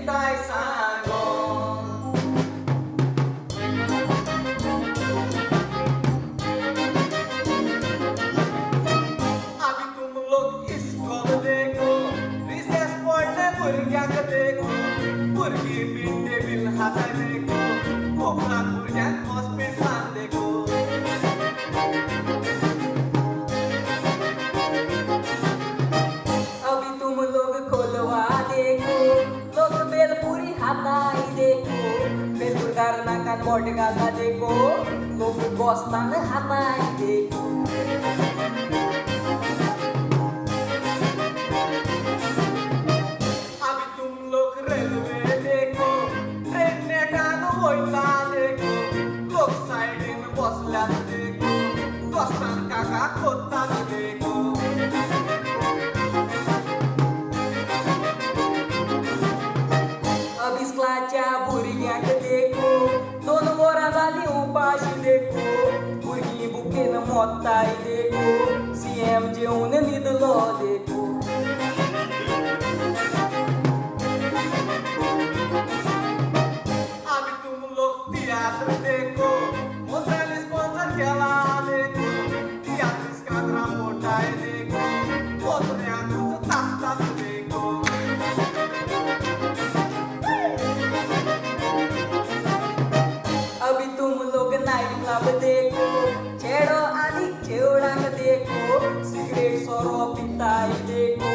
दिताय सांगोन. अभी तुम लोग इस्कॉल देखो, रिसेस पडले भुरग्यांक देखो, भुरगीं मिड डे मील खाताय देखो, उपरांत भुरग्यांक हॉस्पिटलान देखो. अभी तुम लोग कोलवा देखो, लोग बेलपुरी हाताई देखो, बेलपुरकार नाकान बोट घालता देखो, लोग गोस्तान हाताई देखो. अभी तुम लोग रेल्वे देखो, ट्रेन नेटान वयता देखो, लोक सायडीन बसल्यात देखो, दोस्तान काका कोत्तात देखो. अभी इस्कलाच्या भुरग्यांक देखो, 2 वरां जालीं उपाशी देखो, भुरगीं बुकेन मोत्ताय देखो, सीएम जेवन न्हिदलो देखो. अभी तुम लोग तियात्र देखो, मोत्यानी स्पॉन्सर केला देखो, तियात्रिस कातरां मोटाय देखो, पोत्र्यांकूच तासतात देखो. अभी तुम लोग नाइट क्लब देखो, चेडो आनी चेवडांक देखो, सिगरेट सोरो पिताय देखो,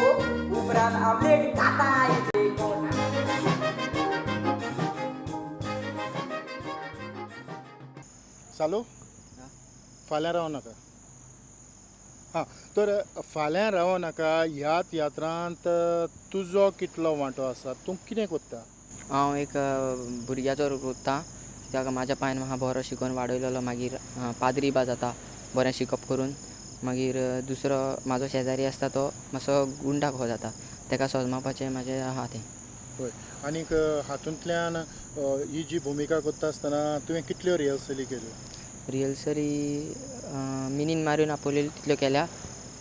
उपरांत आमलेट खाताय देखो. चालू फाल्यां राव नाका. हां, तर फाल्यां राव नाका ह्या तियात्रांत तुजो कितलो वांटो आसा, तूं कितें कोत्ता? हांव एक भुरग्याचो रोल कोत्ता, कित्याक म्हाज्या पायन म्हाका बरो शिकोवन वाडयलेलो, मागीर पाद्री बा जाता बरें शिकप करून. मागीर दुसरो म्हाजो शेजारी आसता तो मातसो गुंडा कसो जाता, ताका सोजमावपाचें म्हाजें आहा तें. हय, आनीक हातूंतल्यान ही जी भुमिका करता आसतना तुवें कितल्यो रिहर्सली केल्यो? रिहर्सली मिनीन मारून आपयलेली तितल्यो केल्या,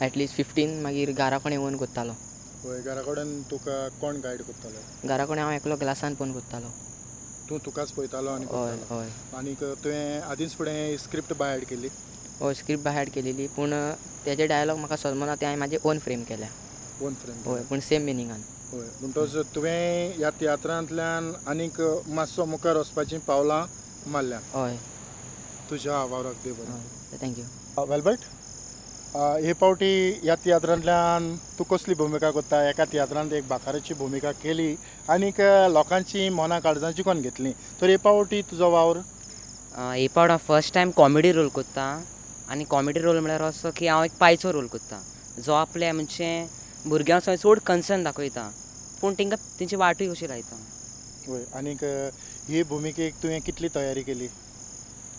एटलिस्ट 15. मागीर घरा कडेन येवन कोत्तालो. हय, घरा कडेन तुका कोण गायड करतालो? घरा कडेन हांव एकलो ग्लासान पळोवन कोत्तालो. तूं तुकाच पळयतालो आनी हय. करतालो? हय. आनीक तुवें आदींच फुडें स्क्रिप्ट बाय हाड केली? हय, स्क्रिप्ट बाय हाड केलेली, पूण तेजे डायलॉग म्हाका समजना, ते हांवें म्हाजे ओन फ्रेम केल्या. Own frame? हय, पूण सेम मिनिंगान. हय, म्हणटच तुवें ह्या तियात्रांतल्यान आनीक मातसो मुखार वचपाचीं पावलां मारल्या. हय. तुज्या वावराक देव बरें. हय, thank you. वेलबर्ट, हे फावटी ह्या तियात्रांतल्यान तूं कसली भुमिका करता? एका तियात्रांत एक बाकाराची भुमिका केली आनीक लोकांची मनां काळजां जिखून घेतलीं, तर हे फावटी तुजो वावर? हे फावट हांव फर्स्ट टायम कॉमेडी रोल कोत्ता, आनी कॉमेडी रोल म्हळ्यार असो की हांव एक पायचो रोल कोत्ता, जो आपल्या म्हणजे भुरग्यांक चड कन्सर्न दाखयता, पूण तांकां तेंची वाटूय कशी लायता. हय, आनीक ही भुमिकेक तुवें कितली तयारी केली?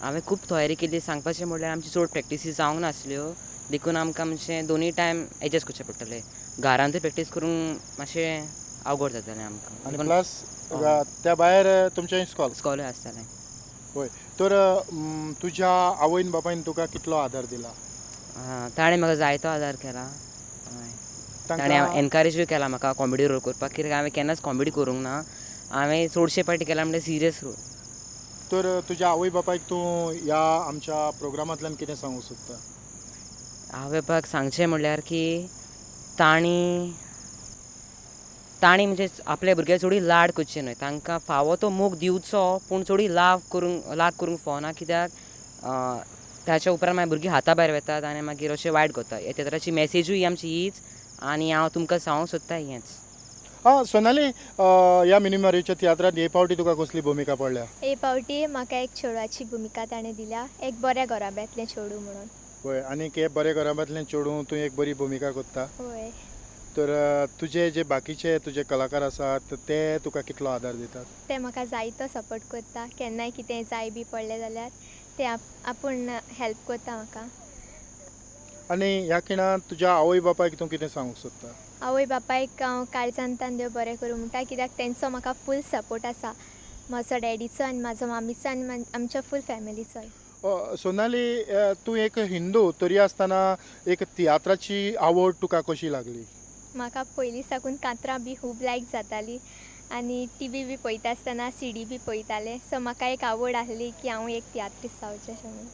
हांवें खूब तयारी केली. सांगपाचें म्हणल्यार आमची चड प्रॅक्टिसी जावंक नासल्यो, देखून आमकां मातशें दोनूय टायम एडजस्ट करचें पडटलें. घरांतूय प्रॅक्टीस करूंक मातशें अवघड जातालें आमकां. आनी प्लस त्या भायर तुमचें इस्कॉल इस्कॉलूय आसतालें. हय, तर तुज्या आवयन बापायन तुका कितलो आदार दिला? ताणें म्हाका जायतो आदार केला. हय, ताणें एनकरेजूय केला म्हाका कॉमेडी रोल करपाक, कित्याक हांवें केन्नाच कॉमेडी करूंक ना. हांवें चडशे पाटी केला म्हणल्यार सिरियस रोल. तर तुज्या आवय बापायक तूं ह्या आमच्या प्रोग्रामांतल्यान कितें सांगूंक सोदता? आवय बापायक सांगचें म्हणल्यार की तांणी तांणी म्हणजे आपल्या भुरग्याक चडूय लाड करचे न्हय, तांकां फावो तो मोग दिवचो, पूण चडूय लाड करूंक फावना, कित्याक ताच्या उपरांत मागीर भुरगीं हाता भायर वतात आनी मागीर अशें वायट करता. ह्या तियात्राची मॅसेजूय आमची हीच, आनी हांव तुमकां सांगूंक सोदता हेंच. आं सोनाली, ह्या मिनी मारियोच्या तियात्रांत हे फावटी तुका कसली भुमिका पडल्या? हे फावटी म्हाका एक चेडवाची भुमिका ताणें दिल्या, एक बऱ्या घराब्यांतलें चेडूं म्हणून. हय, आनीक हे बऱ्या घराब्यांतलें चेडूं तूं एक बरी भुमिका करता. हय. तर तुजे जे बाकीचे तुजे कलाकार आसात ते तुका कितलो आदार दितात? ते म्हाका जायतो सपोर्ट करता, केन्नाय कितें जाय बी पडलें जाल्यार ते आपूण हेल्प करता म्हाका. आनी ह्या खिणांत तुज्या आवय बापायक तूं कितें सांगूंक सोदता? आवय बापायक हांव काळजांतल्यान देव बरें करूं म्हणटा, कित्याक तेंचो म्हाका फूल सपोर्ट आसा, म्हजो डॅडीचो आनी म्हाजो मामीचो आनी आमच्या फूल फॅमिलीचोय. सोनाली, तूं एक हिंदू तरी आसतना एक तियात्राची आवड तुका कशी लागली? म्हाका पयलीं साकून कांतरां बी खूब लायक जाताली आनी टी वी बी पळयता आसतना सी डी बी पळयतालें. सो म्हाका एक आवड आसली की हांव एक तियात्रीस्त जावचें अशें म्हणून.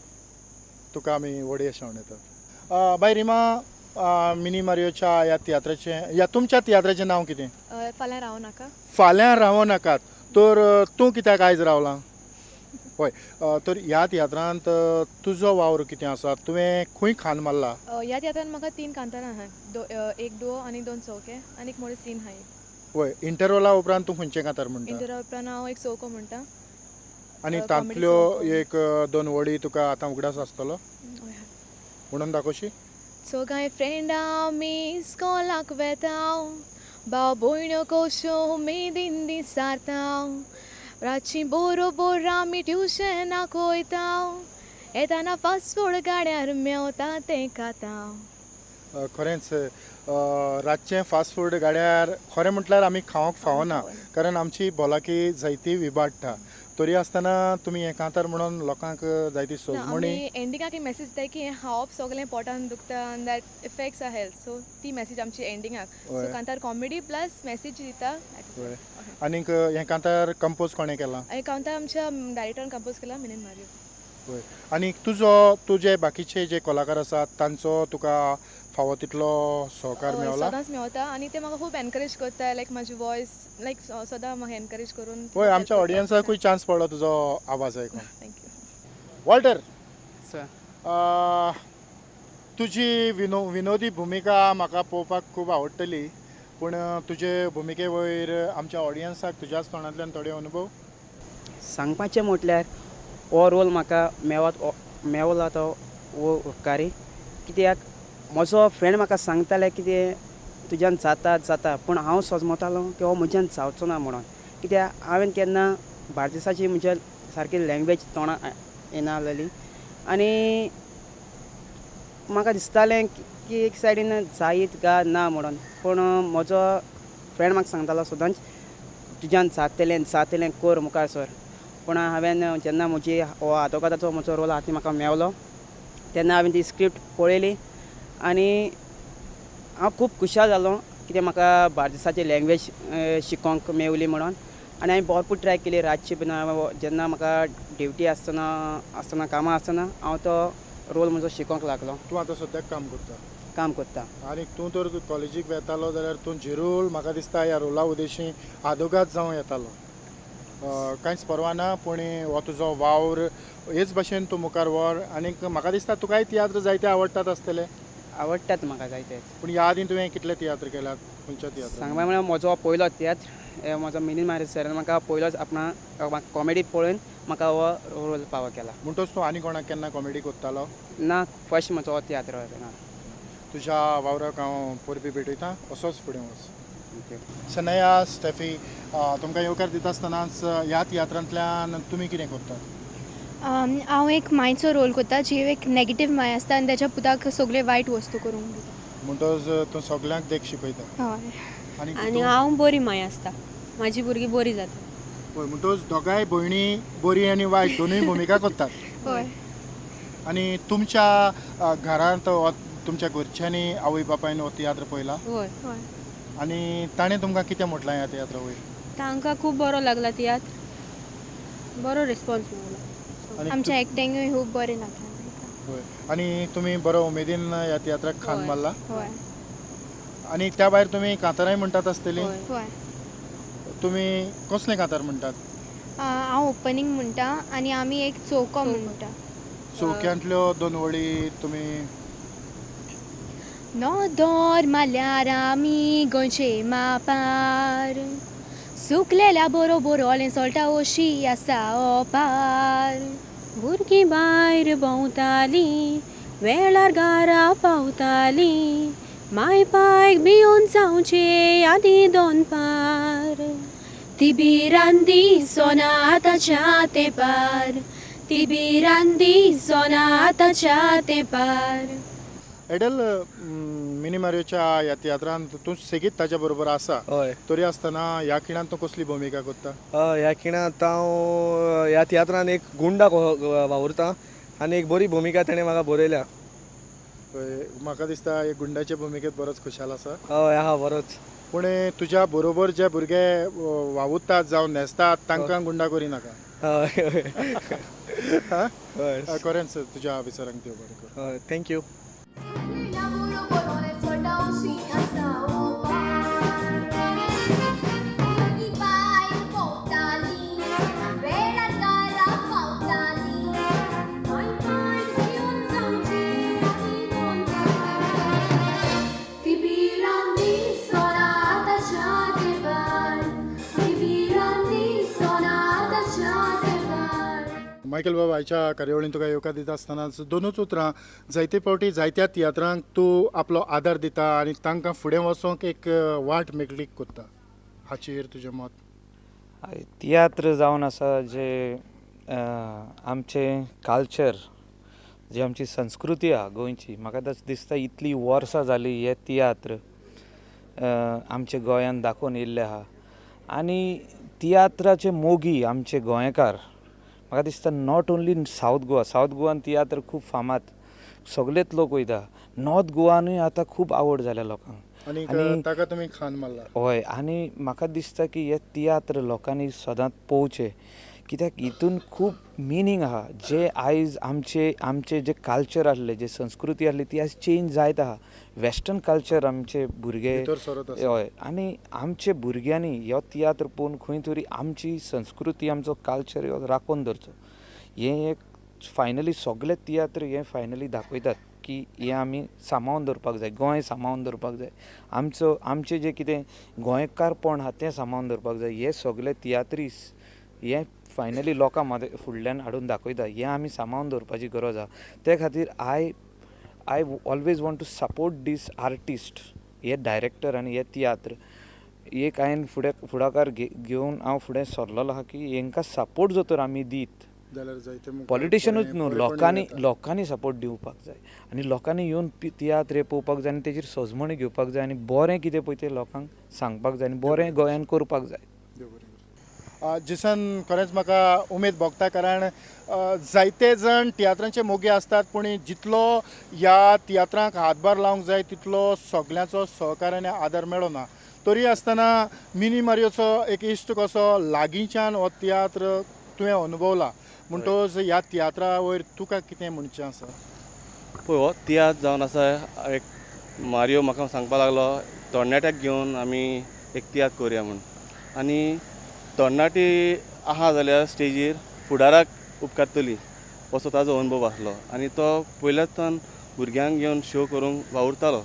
तुका आमी व्हड यश येतात. बाय रिमा, मिनी मारियोच्या ह्या तियात्राचें, ह्या तुमच्या तियात्राचें नांव कितें? फाल्यां रावो नाका. फाल्यां रावो नाकात. तर तूं कित्याक आयज रावलां? हय, तर ह्या तियात्रांत तुजो वावर कितें आसा? तुवें खंय खान मारला? ह्या तियात्रान म्हाका 3 कांतारां आहा, एक डुओ आनी 2 चौके आनी एक मोडे सीन आहा. हय, इंटरवला उपरांत तूं खंयचें कांतार म्हणटा? इंटरवला उपरांत हांव एक चौको म्हणटा. आनी तांतल्यो एक 2 वळी तुका आतां उगडास आसतलो म्हणून दाखोवशी? चोगांय फ्रेंडां आमी इस्कोलाक वेताव, भाव भयण्यो कश्यो उमेदीन दीस सारताव, रातची बरोबर आमी ट्युशनाक वयताव, येताना फास्ट फूड गाड्यार मेवता तें खाताव. खरेंच रातचें फास्ट फूड गाड्यार खरें म्हटल्यार आमी खावंक फावना, कारण आमची भलायकी जायती विबाडटा. तरी आसतना तुमी हें कांतार म्हणून लोकांक जायती सोजमणी एंडिंगाक एक मॅसेज दिता की हें खावप सगळें पोटान दुखता आनी that affects our health. So ती मॅसेज आमची एंडिंगाक. सो कांतार कॉमेडी प्लस मॅसेज दिता. आनीक हें कांतार कंपोज कोणें केलां? हें कांतार आमच्या डायरेक्टरान कंपोज केला, मिनीन मारियो. हय, आनी तुजो तुजे बाकीचे जे कलाकार आसात तांचो तुका फावो तितलो सहकार मेवला? सदांच मेवता आनी ते म्हाका खूब एनकरेज करता, लायक म्हाजी वॉयस लायक सदां म्हाका एनकरेज करून. हय, आमच्या ऑडियन्साकूय चान्स पडलो तुजो आवाज आयकून. Thank you. Walter sir, तुजी विनोदी भुमिका म्हाका पळोवपाक खूब आवडटली, पूण तुजे भुमिके वयर आमच्या ऑडियन्साक तुज्याच तोंडांतल्यान थोडे अनुभव सांगपाचें म्हटल्यार हो रोल म्हाका मेवला तो हो उपकारी, कित्याक म्हजो फ्रेंड म्हाका सांगताले कितें तुज्यान जाता जाता, पूण हांव सजमतालो की हो म्हज्यान जावचो ना म्हणून, कित्याक हांवें केन्ना बार्देसाची म्हज्या सारकी लँग्वेज तोंडा येना आसलेली आनी म्हाका दिसतालें की एक सायडीन जायत काय ना म्हणून, पूण म्हजो फ्रेंड म्हाका सांगतालो सदांच तुज्यान जातलें जातलें कर मुखार सर. पूण हांवें जेन्ना म्हजी हो आदोगादाचो म्हजो रोल आहा ती म्हाका मेवलो तेन्ना हांवें ती स्क्रिप्ट पळयली आनी हांव खूब खुशाल जालो कित्याक म्हाका बार्देसाची लँग्वेज शिकोंक मेवली म्हणून. आनी हांवें भरपूर ट्राय केली रातची बीन, जेन्ना म्हाका ड्युटी आसतना कामां आसतना हांव तो रोल म्हजो शिकोंक लागलो. तूं आतां सद्याक काम करता? काम करता. आनी तूं तर कॉलेजीक वेतालो जाल्यार तूं झिरूल म्हाका दिसता ह्या रोला उदेशी आदोगाद जावं येतालो. कांयच परवा ना, पूण हो तुजो वावर हेच भाशेन तूं मुखार व्हर. आनीक म्हाका दिसता तुकाय तियात्र जायते आवडटात आसतले. आवडटात म्हाका जायते. पूण ह्या आदीं तुवें कितले तियात्र केल्यात? खंयच्या तियात्र? सांगपा म्हळ्यार म्हजो पयलो तियात्र म्हजो मिनीन मारियो सरान म्हाका पयलोच आपणा कॉमेडी पळोवन म्हाका हो रोल फावो केला. म्हणटच तूं आनी कोणाक केन्ना कॉमेडी करतालो? ना, फर्स्ट म्हजो हो तियात्र. तुज्या वावराक हांव परबी भेटयतां, असोच फुडें वच. शनया स्टेफी, तुमकां येवकार दिता आसतनाच ह्या तियात्रांतल्यान तुमी कितें करतात? हांव एक मांयचो रोल करता, जी एक नेगेटीव माय आसता आनी ताच्या पुताक सगळे वायट वस्तू करूंक दिता. म्हणटच तूं सगल्यांक देख शिकयता. हय. आनी हांव बरी माय आसता, म्हाजी भुरगीं बरी जाता. हय, म्हणटच दोगांय भयणी बरी आनी वायट दोनूय भुमिका करतात. हय. आनी तुमच्या घरांत तुमच्या घरच्यांनी आवय बापायन हो तियात्र पळयला? हय. हय. आनी ताणें तुमकां कितें म्हटलां ह्या तियात्रा वयर? तांकां खूब बरो लागला तियात्र, बरो रिस्पोन्स मेळ्ळो. आमच्या एक्टिंगूय खूब बरें लागलां. हय. आनी तुमी बरो उमेदीन ह्या तियात्राक खान मारला? हय. आनी त्या भायर तुमी कांतारांय म्हणटात आसतलीं? हय. तुमी कसलें कांतार म्हणटात? हांव ओपनींग म्हणटा आनी आमी एक चौको म्हणटा. चौक्यांतल्यो 2 वळी तुमी? नदर मारल्यार आमी गोंयचे मापार, सुकलेल्या बरोबर ओलें सोलटा अशी आसा ओपार. भुरगीं भायर भोंवतालीं, वेळार घरा पावतालीं, माय पायक भियोन जावचे आदी दोनपार. ती भिरांती सोना आतांच्या तेंपार, ती भिरांती सोना आतांच्या तेंपार. एडल, मिनी मारियोच्या ह्या तियात्रांत तूं सेगीत ताच्या बरोबर आसा. हय. तरी आसतना ह्या खिणांत तूं कसली भुमिका करता? ह्या खिणांत हांव ह्या तियात्रांत एक गुंडा वावुरता आनी एक बरी भुमिका तेणें म्हाका बरयल्या. हय, म्हाका दिसता हे गुंडाचे भुमिकेत बरोच खुशाल आसा. हय आहा बरोच. पूण तुज्या बरोबर जे भुरगे वावुरतात जावं न्हेसतात तांकां गुंडा करी नाका. हय. हय. खरेंच तुज्या विचारांक देव बरें करूं. हय, thank you. Michael बाब, आयच्या कार्यावळीन तुका येवकार दिता आसतना दोनूच उतरां. जायते फावटी जायत्या तियात्रांक तूं आपलो आदार दिता आनी तांकां फुडें वचोंक एक वाट मेकळीक करता, हाचेर तुजें मत? तियात्र जावन आसा जे आमचें कल्चर, जी आमची संस्कृती आहा गोंयची, म्हाका तशें दिसता इतलीं वर्सां जालीं हे तियात्र आमच्या गोंयांत दाखोवन येयल्ले आहा. आनी तियात्राचे मोगी आमचे गोंयकार, म्हाका दिसता not only in South Goa, South गोवान तियात्र खूब फामाद, सगलेच लोक वयता. नॉर्थ गोवानूय आतां खूब आवड जाल्या लोकांक. आनी ताका तुमी खांद मारला. हय, आनी म्हाका दिसता की हे तियात्र लोकांनी सदांच पळोवचे, कित्याक हितून खूब मिनींग आहा. जे आयज आमचे आमचे जे कल्चर आसले, जे संस्कृती आसली, ती आयज चेंज जायत आहा. वेस्टर्न कल्चर आमचे भुरगे भितर सरत आसा. हय, आनी आमचे भुरग्यांनी हो तियात्र पळोवन खंय तरी आमची संस्कृती, आमचो कल्चर हो राखून दवरचो. हें एक फायनली सगले तियात्र हे फायनली दाखयतात की हें आमी सांबाळून दवरपाक जाय, गोंय सांबाळून दवरपाक जाय, आमचो आमचें जें कितें गोंयकारपण आहा तें सांबाळून दवरपाक जाय. हे सगले तियात्रीस हे फायनली लोकां मदें फुडल्यान हाडून दाखयता, हें आमी सांबाळून दवरपाची गरज आहा. ते खातीर I always want to support these artist, हे डायरेक्टर आनी हे तियात्र एक हांवें फुडें फुडाकार घेवन हांव फुडें सरलेलो आहा की हेंकां सपोर्ट जर तर आमी दीत जाल्यार जायते पॉलिटिशनूच न्हू, लोकांनी लोकांनी सपोर्ट दिवपाक जाय आनी लोकांनी येवन तियात्र हे पळोवपाक जाय आनी तेजेर सजमणी घेवपाक जाय आनी बरें कितें पळय तें लोकांक सांगपाक जाय आनी बरें गोंयान करपाक जाय. जेसन, खरेंच म्हाका उमेद भोगता, कारण जायते जाण तियात्रांचे मोगी आसतात, पूण जितलो ह्या तियात्रांक हातभार लावंक जाय तितलो सगल्यांचो सहकार आनी आदार मेळना. तरी आसतना मिनी मारियोचो एक इश्ट कसो लागींच्यान हो तियात्र तुवें अनुभवला, म्हणटकच ह्या तियात्रा वयर तुका कितें म्हणचें आसा? पळय, हो तियात्र जावन आसा एक मारियो म्हाका सांगपाक लागलो तरणाट्याक घेवन आमी एक तियात्र करुया म्हूण. आनी तरणाटी आहा जाल्यार स्टेजीर फुडाराक उपकारतली असो ताजो अनुभव आसलो आनी तो पयल्याच भुरग्यांक घेवन शो करूंक वावुरतालो.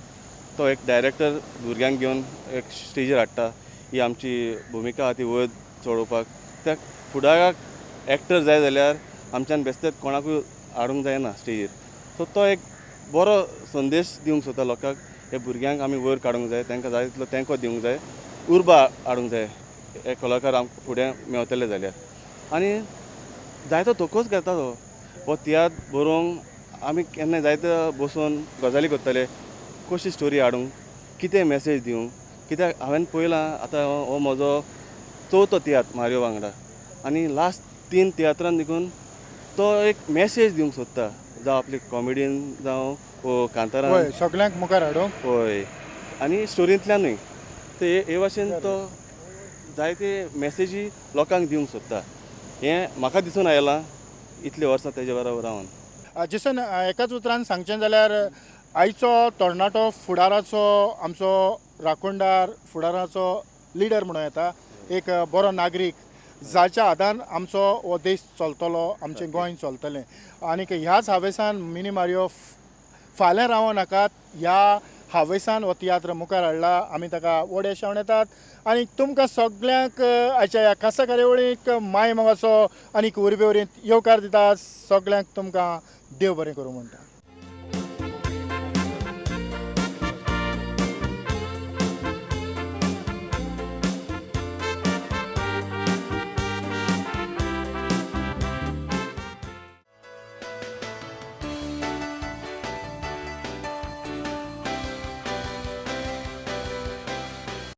तो एक डायरेक्टर भुरग्यांक घेवन एक स्टेजीर हाडटा, ही आमची भुमिका आहा ती वयर चडोवपाक. त्या फुडाराक एक्टर जाय जाल्यार आमच्यान बेस्तेच कोणाकूय हाडूंक जायना स्टेजीर. सो तो एक बरो संदेश दिवंक सोदता लोकांक, हे भुरग्यांक आमी वयर काडूंक जाय, तांकां जाय तितलो तेंको दिवंक जाय, उर्बा हाडूंक जाय हे कलाकार आमकां फुडें मेवतले जाल्यार. आनी जायतो धोकोच घेता तो हो तियात्र बरोवंक. आमी केन्ना जायते बसून गजाली करताले, कशी स्टोरी हाडूंक, कितें मॅसेज दिवंक, कित्याक हांवें पळयलां आतां हो म्हजो चवथो तियात्र मारियो वांगडा आनी लास्ट 3 तियात्रान देखून तो एक मॅसेज दिवंक सोदता, जावं आपली कॉमेडीन जावं वो कांतारान, सगल्यांक मुखार हाडूंक. हय, आनी स्टोरींतल्यानूय ते हे भाशेन तो जायते मॅसेजी लोकांक दिवंक सोदता, हें म्हाका दिसून आयलां इतलीं वर्सां तेजे बरोबर रावन. जेसन, एकाच उतरान सांगचें जाल्यार आयचो तरणाटो फुडाराचो आमचो राखणदार, फुडाराचो लिडर म्हणूं येता, एक बरो नागरीक जाच्या आदान आमचो हो देश चलतलो, आमचें गोंय चलतलें. आनीक ह्याच हावेसान मिनी मारियो फाल्यां रावो नाकात ह्या हावेसान हो तियात्र मुखार हाडला. आमी ताका व्हड यशावन येतात आनी तुमकां सगल्यांक आयच्या ह्या खासा कार्यावळीक माय मोगाचो आनीक उर्बेवरीत येवकार दिता. सगल्यांक तुमकां देव बरें करूं म्हणटा.